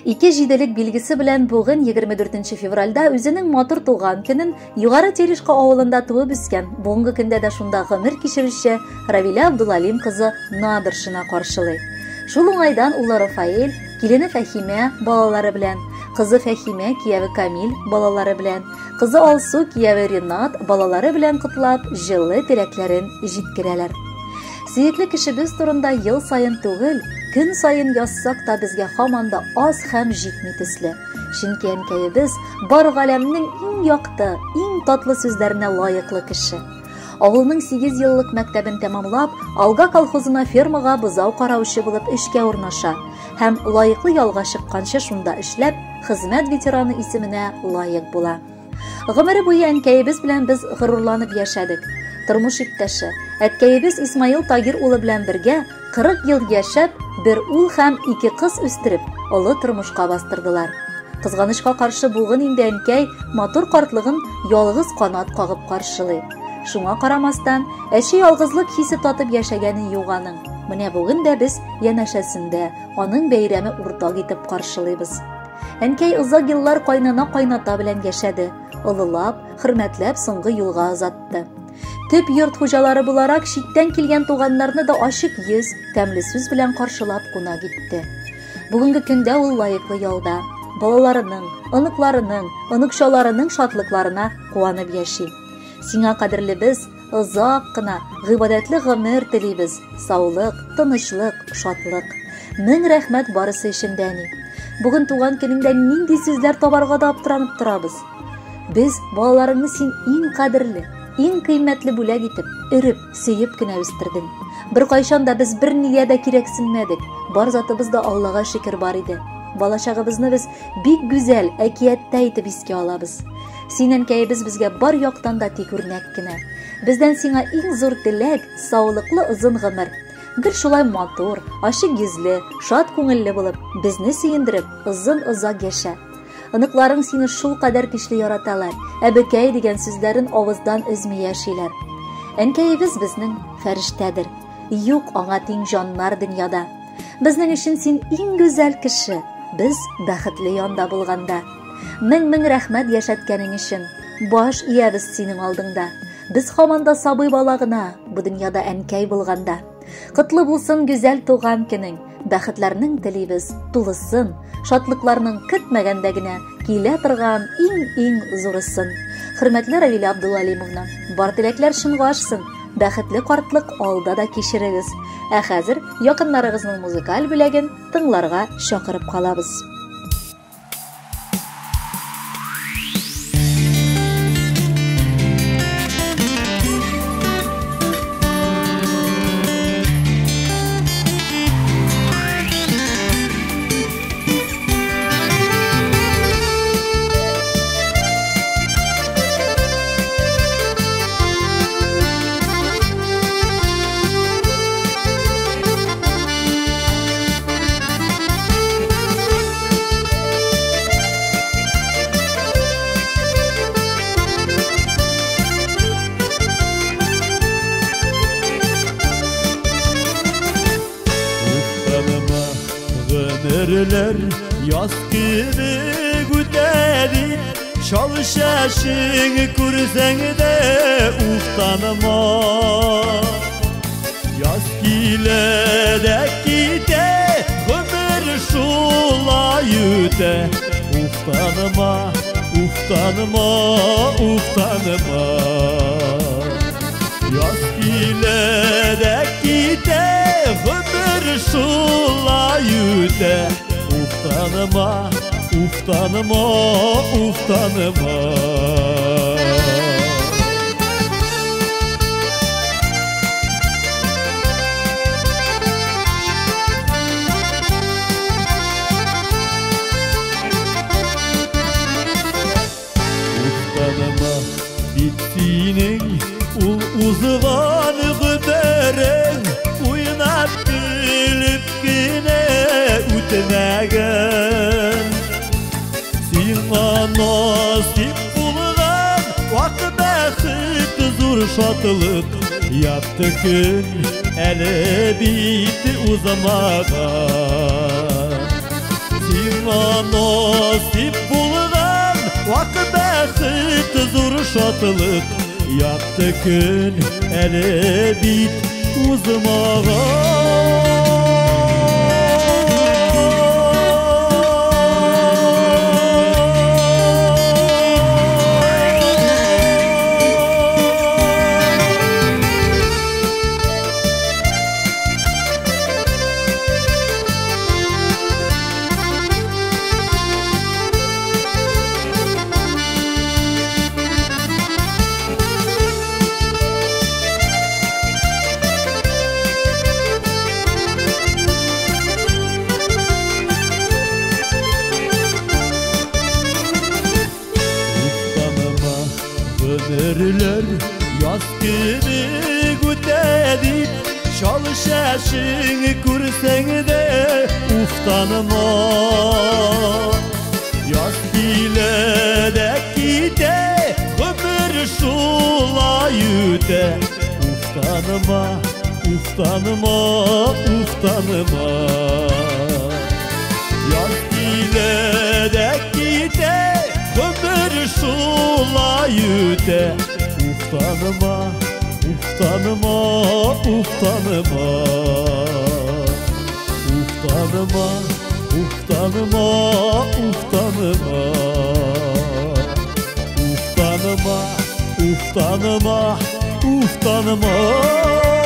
Ике җиделек билгесе белән бүген 24 февральдә үзенең матур туган көнен Югары Терешка авылында туып үскән, бүгенге көндә дә шунда гомер кичерүче Равилә Абдулалим кызы Надыршина каршылый. Шул уңайдан улы Рафаэль, килене Фәхимә балалары белән, кызы Фәхимә, кияве Камил балалары белән, кызы Алсу, кияве Ринат балалары белән котлап, җылы теләкләрен җиткерәләр. Сөекле кешебез турында ел саен түгел, көн саен язсак та безгә һаман да аз һәм җитми төсле. Чөнки әнкәебез бар галәмнең иң якты, иң татлы сүзләренә лаеклы кеше. Авылның 8 еллык мәктәбен тәмамлап, Алга колхозына фермага бозау караучы булып эшкә урнаша һәм лаеклы ялга чыкканчы шунда эшләп, хезмәт ветераны исеменә лаек була. Гомере буе әнкәебез белән без горурланып яшәдек. Тормыш иптәше, әткәебез Исмаил Тагир улы белән бергә 40 ел яшәп, бер ул һәм ике кыз үстереп, олы тормышка бастырдылар. Кызганычка каршы бүген инде әнкәй матур картлыгын ялгыз канат кагып каршылый. Шуңа карамастан, әче ялгызлык хисе татып яшәгәне юк аның. Менә бүген дә без янәшәсендә, аның бәйрәме уртак итеп каршылыйбыз. Әнкәй озак еллар кайнана-кайната белән яшәде, олылап, хөрмәтләп соңгы юлга озатты. Төп йорт хуҗалары буларак читтән килгән туганнарны да ачык йөз, тәмле сүз белән каршылап кунак итте. Бүгенге көндә ул лаеклы ялда. Балаларының, оныкларының, оныкчаларының шатлыкларына куанып яши. Сиңа кадерлебез, озак кына гыйбадәтле гомер телибез, саулык, тынычлык, шатлык. Мең рәхмәт барысы өчен дә, әни. Бүген туган көнеңдә нинди сүзләр табарга да аптыранып торабыз. Без балаларыңны син иң кадерле, иң кыйммәтле бүләк итеп, өреп, сөеп кенә үстердең. Беркайчан да без бернигә дә кирәксенмәдек. Бар затыбыз да Аллага шөкер бар иде. Балачагыбызны без бик гүзәл, әкияттә итеп искә алабыз. Син әнкәебез безгә бар яктан да тик үрнәк кенә. Бездән сиңа иң зур теләк, саулыклы озын гомер. Гел шулай матур, ачык йөзле, шат күңелле булып, безне сөендереп, озын-озак яшә. Оныкларың сине шул кадәр көчле яраталар, әбекәй дигән сүзләрен авыздан өзми яшиләр. Әнкәебез безнең фәрештәдер. Юк аңа тиң җаннар дөньяда. Безнең өчен син иң гүзәл кеше. Без бәхетле янда булганда. Мең-мең рәхмәт яшәткәнең өчен. Баш иябез синең алдыңда. Без һаман да сабый бала гына, бу дөньяда әнкәй булганда. Котлы булсын гүзәл туган көнең. Бәхетләрнең телибез тулысын, шатлыкларның көтмәгәндә генә килә торган иң-иң зурысын. Хөрмәтле Равилә Абдулалимовна, бар теләкләр чынга ашсын. Бәхетле картлык алда да кичерегез. Ә хәзер якыннарыгызның музыкаль бүләген тыңларга чакырып калабыз. Гомерләр яз кебек үтә бит, чал чәчең күрсәң дә уфтанма. Яз килә дә китә, гомер шулай үтә. Уфтанма, уфтанма, уфтанма. Яз килә дә китә, гомер шулай үтә. Уфтанма, уфтанма, уфтанма. Уфтанма, бит синең ул узган гомерең уйнап көлеп кенә үтмәгән. Сиңа насыйп булган вак бәхет, зур шатлык, якты көн әле бит узмаган. Сиңа Сиңа насип булган вак бәхет, зур шатлык. Якты көн әле бит узмаган. Гомерләр яз кебек үтә дип, чал чәчең күрсәң дә уфтанма. Яз килә дә китә, гомер шулай үтә. Уфтанма, уфтанма, уфтанма. Яз килә дә китә, гомер шулай үтә. Уфтанма, уфтанма, уфтанма. Уфтанма, уфтанма, уфтанма. Уфтанма, уфтанма, уфтанма.